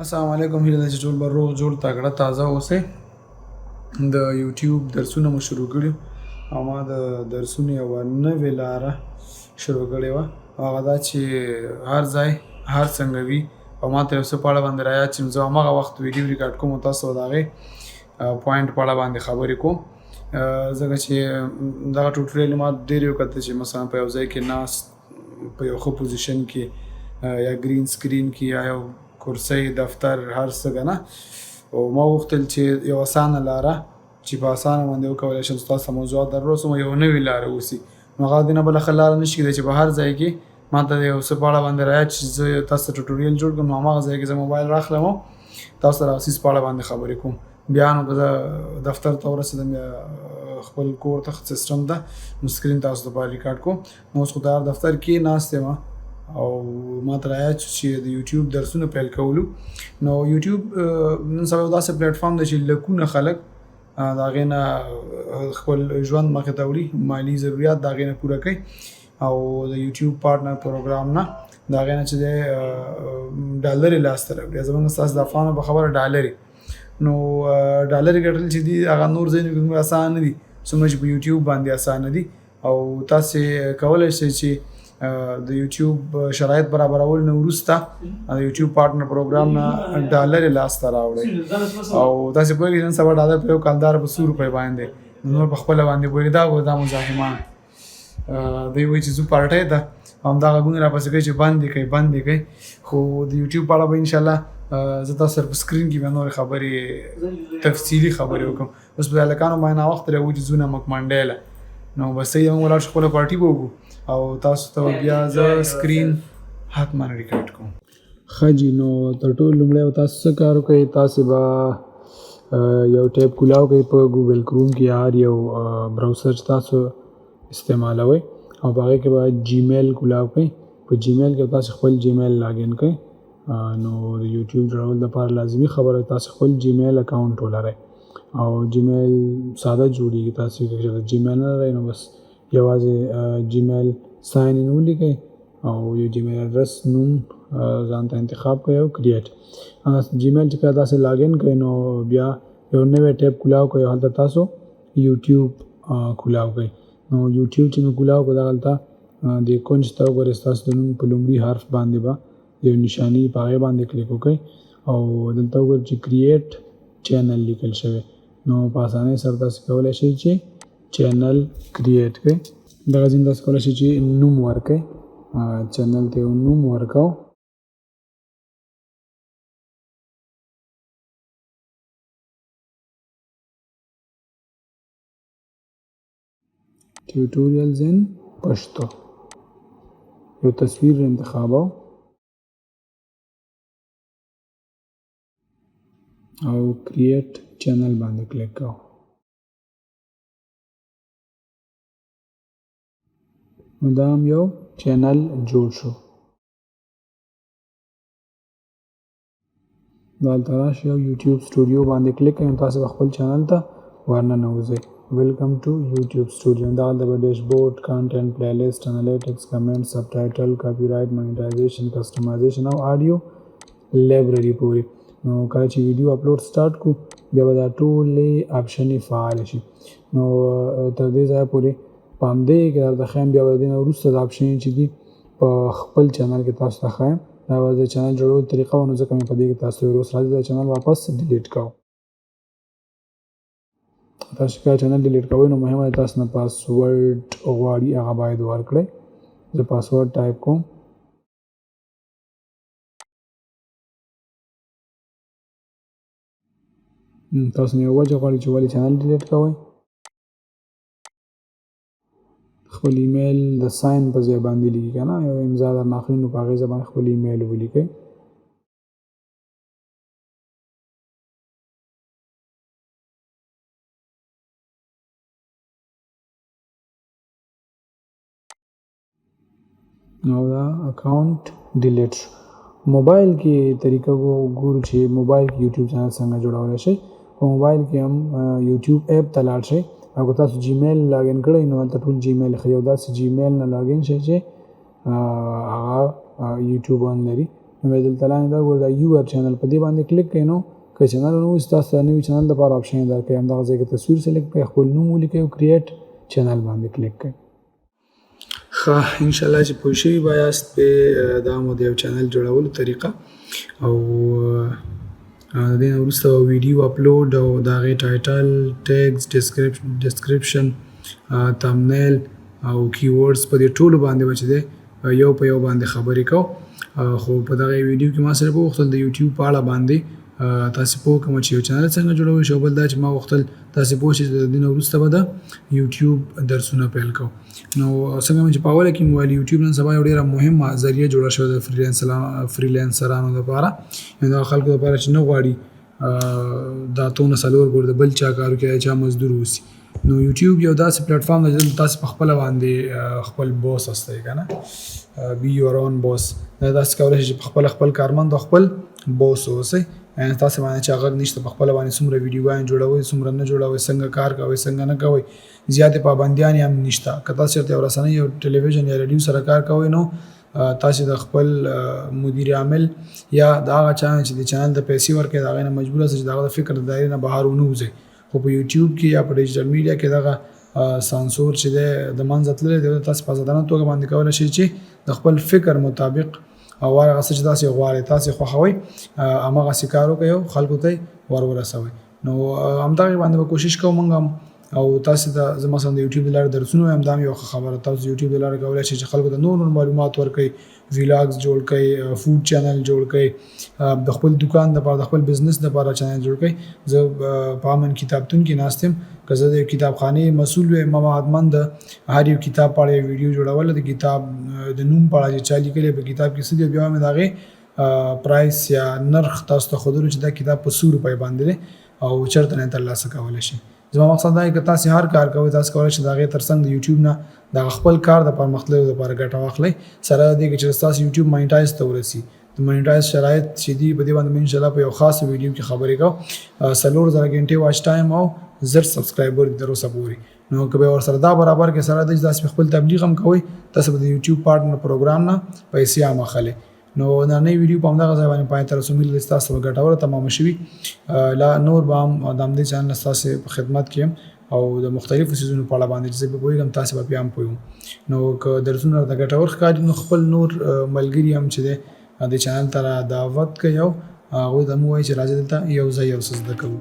السلام علیکم، هیله ده چې ټول به روغ جوړ تګړه تازه اوسئ. د یوټیوب درسونه مو شروع کړي او ما د درسونو یوه نوې لاره شروع کړې وه، او هغه دا چې هر ځای هر څنګه وي او ما ته یو څه په اړه باندې رایاد چې زه هماغه وخت ویډیو ریکارډ کوم او تاسو به د هغې پوینټ په اړه باندې خبرې کوم، ځکه چې دغه ټوټوریل ما ډېر وکتل چې مثلا په یو ځای کې ناست په یو ښه پوزیشن کې یا ګرین سکرین کې یا یو کرسۍ دفتر هر څه که نه، او ما غوښتل چې یو اسانه لاره چې په اسانه باندې وکولی شم ستاسو موضوعات در ورسوم، یو نوې لاره اوسي. نو هغه دې نه بله ښه لاره نه شي کېدای چې په هر ځای کې ما ته یو څه په اړه باندې رایاد چې زه تاسو ته ټوټوریل جوړ کړم، نو هماغه ځای کې زه موبایل راخلم او تاسو سره هغه څیز په اړه باندې خبرې کوم. بیا نو که زه دفتر ته ورسېدم یا خپل کور ته سیستم ته، نو سکرین تاسو دپاره ریکارډ کوم. نو اوس خو د هر دفتر کې ناست یم او ما ته رایاد شو چې د یوټیوب درسونه پیل کولو. نو یوټیوب نن سبا یو داسې پلیټفارم دی چې لکونه خلک د هغې نه خپل ژوند مخې ته وړي، مالي ضروریات د هغې نه پوره کوي، او د یوټیوب پارټنر پروګرام نه د هغې نه چې دی ډالرې لاسته راوړي. زمونږ ستاسو د افغانو په خبره ډالرې، نو ډالرې ګټل چې دي هغه نور ځایونو کې دومره اسانه نه دي څومره چې په یوټیوب باندې اسانه دي. او تاسې کولی شئ چې د یوټیوب شرایط برابرول نه وروسته د یوټیوب پارټنر پروګرام نه ډالرې لاسته راوړئ. او تاسې پوهېږئ نن سبا ډالر په یو کالدار په څو روپۍ باندې، نور په خپله باندې پوهېږئ. دا ګوره دا مزاحمان دوی وایي چې ځو پارټۍ ته، همدا غږونه راپسې کوي چې بند یې کړئ بند یې کړئ. خو د یوټیوب په اړه به انشاءالله زه تاسو سره په سکرین کې بیا نورې خبرې تفصیلي خبرې وکړم. اوس په هلکانو باندې ناوخته دی چې ځو نمک منډی له، نو بس صحیح موږ ولاړ شو خپله پارټي به وکړو او تاسو ته به بیا زه سکرین حتما ریکارډ کوم. ښه جي، نو تر ټولو لومړی به تاسو څه کار وکړئ، تاسې به یو ټیپ کولاو کړئ په ګوګل کروم کې یا هر یو براوسر چې تاسو استعمالوئ، او په هغې کې به جیمیل کولاو کړئ. په جیمیل کې به تاسو خپل جیمیل لاګین کړئ. نو د یوټیوب جوړولو دپاره لازمي خبره ده تاسو خپل جیمیل اکاونټ ولرئ، او جیمیل ساده جوړېږي. تاسو که چېرته جیمیل نه لرئ نو بس یوازې جیمیل ساین ان ولیکئ او یو جیمیل ادرس نوم ځان ته انتخاب کړئ او کریټ. جیمیل چې کله تاسې لاګین کړئ نو بیا یو نوی ټیب کولاو کړئ او هلته تاسو یوټیوب کولاو کړئ. نو یوټیوب چې مې کولاو کړو دغلته د کنج ته وګورئ، ستاسو د نوم په لومړي حرف باندې به یو نشاني په هغې باندې کلیک وکړئ او دلته وګورئ چې کریټ چینل لیکل شوی. نو په اسانۍ سره تاسو کولی شئ چې چینل کریټ کړئ. دغه ځای تاسو کولی شئ چې نوم ورکړئ، چینل ته یو نوم ورکوو. ټیوټوریلز ان پښتو یو تصویر انتخابو او کریټ چینل باندې کلیک کوو. نو دا هم یو چینل جوړ شو. دلته راشئ او یوټیوب سټوډیو باندې کلیک کړئ، نو تاسو به خپل چینل ته ورننوځئ. ویلکم ټو یوټیوب سټوډیو. دغلته به ډیشبورډ، کانټینټ، پلی لیست، انالیټکس، کمنټ، سبټایټل، کاپي رایټ، مونیټایزیشن، کسټمایزیشن او آډیو لایبرري پورې. نو کله چې ویډیو اپلوډ سټارټ کړو بیا به دا ټولې آپشنې فعالې شي. نو تر دې ځایه پورې په همدې کې درته ښیم، بیا به د دې نه وروسته دا آپشنې چې دي په خپل چینل کې تاسو ته ښیم. دا به د چینل جوړولو طریقه وه، نو ځکه مې په دې کې تاسو ته ویل. اوس راځئ دا چینل واپس ډیلیټ کوو. تاسو کله چینل ډیلیټ کوئ نو مهمه ده تاسو نه پاسورډ غواړي، هغه باید ورکړئ. زه پاسورډ ټایپ کوم. تاسو نه یو وجه غواړي چې ولې چینل ډیلیټ کوئ. خپل ایمیل د ساین په ځای باندې لیکي که نه، یو امضا درنه اخلي نو په هغې ځای باندې خپل ایمیل ولیکئ. نو دا اکاونټ ډیلیټ شو. موبایل کې طریقه ګورو چې موبایل کې یوټیوب چینل څنګه جوړولی شئ. په موبایل کې هم یوټیوب اپ ته لاړ شئ او که تاسو جیمیل لاګین کړئ نو هلته ټول جیمیل ښیي، او داسې جیمیل نه لاګین شئ چې هغه یوټیوب هم لري. نو بیا دلته لاندې دا ګورئ، دا یور چینل، په دې باندې کلیک کړئ. نو که چینل ونه اوسي، تاسو ته نوي چینل دپاره آپشن درکوي. همدغه ځای کې تصویر سلیکټ کړئ، خپل نوم ولیکئ او کریټ چینل باندې کلیک کړئ. ښه، انشاءالله چې پوه شوي به یاست پې. دا مو د یو چینل جوړولو طریقه، او د دې نه وروسته ویډیو اپلوډ او د هغې ټایټل، ټیګز، ډسکرپشن، تمنیل او کیورډز، په دې ټولو باندې به چې دی یو په یو باندې خبرې کوو. خو په دغه ویډیو کې ما صرف وغوښتل د یوټیوب په اړه باندې تاسې پوه کړم چې یو چینل څنګه جوړولی شئ، او بل دا چې ما غوښتل تاسې پوه شئ چې د دې نه وروسته به د یوټیوب درسونه پیل کوو. نو څنګه مې چې په اوله کې مې وویل، یوټیوب نن سبا یو ډېره مهمه ذریعه جوړه شوې ده فریلانسرانو دپاره، یعنې دغه خلکو دپاره چې نه غواړي د 8 نه 4 پورې د بل چا کار وکړي یا چا مزدور اوسي. نو یوټیوب یو داسې پلیټفارم دی چې تاسو په خپله باندې خپل boss استئ که نه، be your own boss. دا داسې کولی شئ چې په خپله خپل کارمند او خپل boss اوسئ، یعنې تاسو باندې چا غږ نشته. په خپله باندې څومره ویډیوګانې جوړوئ، څومره نه جوړوئ، څنګه کار کوئ، څنګه نه کوئ، زیاتې پابندیانې هم نشته. که تاسو چېرته یو رسنۍ، یو ټلویزیون یا رادیو سره کار کوئ، نو تاسو د خپل مدیر عامل یا د هغه چا نه چې د چینل ته پیسې ورکوي، د هغې نه مجبور یاست چې د هغه د فکر د دایرې نه بهر ونه وځئ. خو په یوټیوب کې یا په ډیجیټل میډیا کې دغه سانسور چې دی د منځه تللی دی. تاسو په آزادانه توګه باندې کولی شئ چې د خپل فکر مطابق او هغه څه چې تاسو غواړئ، تاسو خوښوئ، هماغسې کار وکړئ او خلکو ته یې ور ورسوئ. نو همدغې باندې به کوشش کوو موږ هم، او تاسو ته زه مثلا د یوټیوب د لارې درسونه وایم، دا هم یوه ښه خبره. تاسو یوټیوب د لارې کولی شئ چې خلکو ته نور نور معلومات ورکړئ، ویلاګز جوړ کړئ، فوډ چینل جوړ کړئ، د خپل دکان دپاره، د خپل بزنس دپاره چینل جوړ کړئ. زه په امن کتابتون کې ناست یم. که زه د یو کتابخانې مسؤل وی، ما به حتما د هر یو کتاب په اړه یو ویډیو جوړوله، د کتاب د نوم په اړه چې چا لیکلی، په کتاب کې څه دي، بیا مې د هغې price یا نرخ تاسو ته ښودلو چې دا کتاب په څو روپۍ باندې دی او چېرته نه ترلاسه کولی شئ. زما مقصد دا دی، که تاسو هر کار کوئ، تاسو کولی شئ د هغې ترڅنګ د یوټیوب نه د خپل کار د پرمختللو لپاره ګټه واخلئ، سره د دې چې ستاسو یوټیوب monetize ته ورسي. د monetize شرایط چې دي، په دې باندې ان شاء الله په یو خاصه ویډیو کې خبرې کوم. 4000 ګنټې watch time او 1000 subscriber دي تر اوسه پورې. نو که به ورسره دا برابر کې، سره د تاسو خپل تبلیغ هم کوئ، تاسو به د یوټیوب partner program نه پیسې هم اخلئ. نو ننۍ ویډیو په همدغه ځای باندې پای ته رسوم. هیله ده چې تاسو به ګټوره تمامه شوي. لا نور به هم د همدې چینل ستاسو په خدمت کې یم، او د مختلفو څیزونو په اړه باندې چې زه پرې پوهېږم، تاسو به پرې هم پوه. نو که درسونه راته ګټور ښکاري، نو خپل نور ملګري هم چې دی د چینل ته را دعوت کړئ، او هغوی ته هم ووایئ چې راځئ دلته یو ځای یو څه زده کوو.